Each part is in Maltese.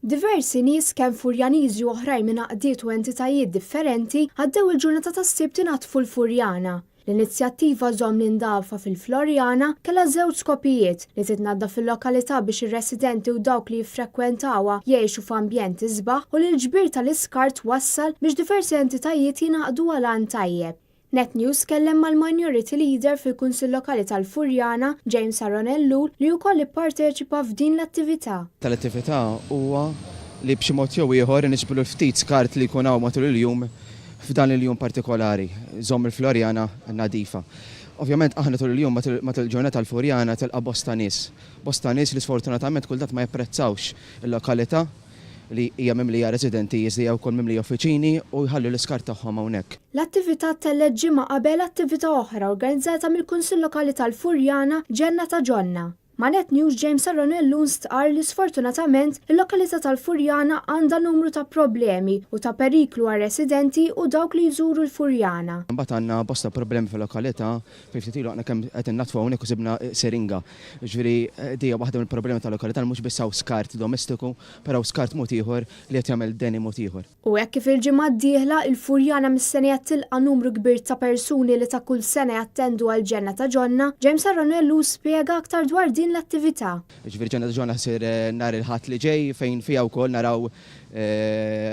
Diversi nies kemm Furjaniżi u oħrajn minn għaqdiet u entitajiet differenti għaddew il-ġurnata tas-Sibt inaddfu l-Furjana. L-inizjattiva Żomm l-Indafa fil-Floriana kellha żewġ skopijiet, li titnaddaf il-lokalità biex ir-residenti u dawk li jiffrekwentawha jgħixu f'ambjent isbaħ u li l-ġbir tal-iskart wassal biex diversi entitajiet jingħaqdu għal għan tajjeb. Net News tkellem mal-Minority Leader fil-Kunsill Lokali tal-Furjana, James Aaron Ellul, li wkoll ipparteċipa f'din l-attività. Tal-attività huwa li b'xi mod jew ieħor niġbru l-ftit skart li jkun hawn matul il-jum f'dan il-jum partikolari, żomm il-Floriana nadifa. Ovvjament aħna tul il-jum matul il-ġurnata l-Furjana tilqa' bosta nies. Bosta nies li sfortunatament kultant ma japprezzawx il-lokalità li hija mimlija residenti iżda hija wkoll mimlija uffiċini u jħallu l-iskart tagħhom hawnhekk. L-attività ttellgħet ġimgħa qabel attività oħra organizzata mill-Kunsill Lokali tal-Furjana, Ġenna ta' Ġonna. Ma' Net News James Aaron Ellul stqarr li sfortunatament il-lokalità tal-Furjana għandha numru ta' problemi u ta' periklu għar-residenti u dawk li jżuru l-Furjana. Imbagħad għandna bosta problemi fil-lokalità fejn ftit ilu aħna kemm qed innaddfu hawnhekk u sibna siringa. Jiġifieri di hija waħda mill-problemi tal-lokalità li mhux biss hawn skart domestiku, però hawn skart mod ieħor li qed jagħmel deni mod ieħor. U hekk kif il-ġimgħa d-dieħla, il-Furjana mistennija tilqa' numru kbir ta' persuni li ta' kull sena jattendu għall-Ġenna ta' Ġonna, James Aaron Ellul spjega aktar dwar din l-attività. Jiġifieri Ġenna ta' Ġonna ssir nhar il-Ħadd li ġej fejn fiha wkoll naraw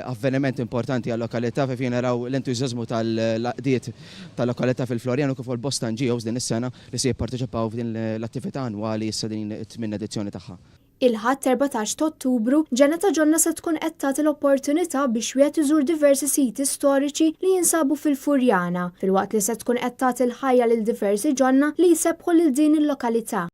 avveniment importanti għal-lokalità fejn fiha naraw l-entużjażmu tal-għaqdiet tal-lokalità fil-Floriana kif ukoll bosta NGOs din is-sena li se jipparteċipaw f'din l-attività annwali issa din it-tmien edizzjoni tagħha. Il-Ħadd 14 t'Ottubru, Ġenna ta' Ġonna se tkun qed tagħti l-opportunità biex wieħed iżur diversi siti storiċi li jinsabu fil-Furjana, filwaqt li se tkun qed tagħti l-ħajja lil diversi ġonna li jsebbħu lil din il-lokalità.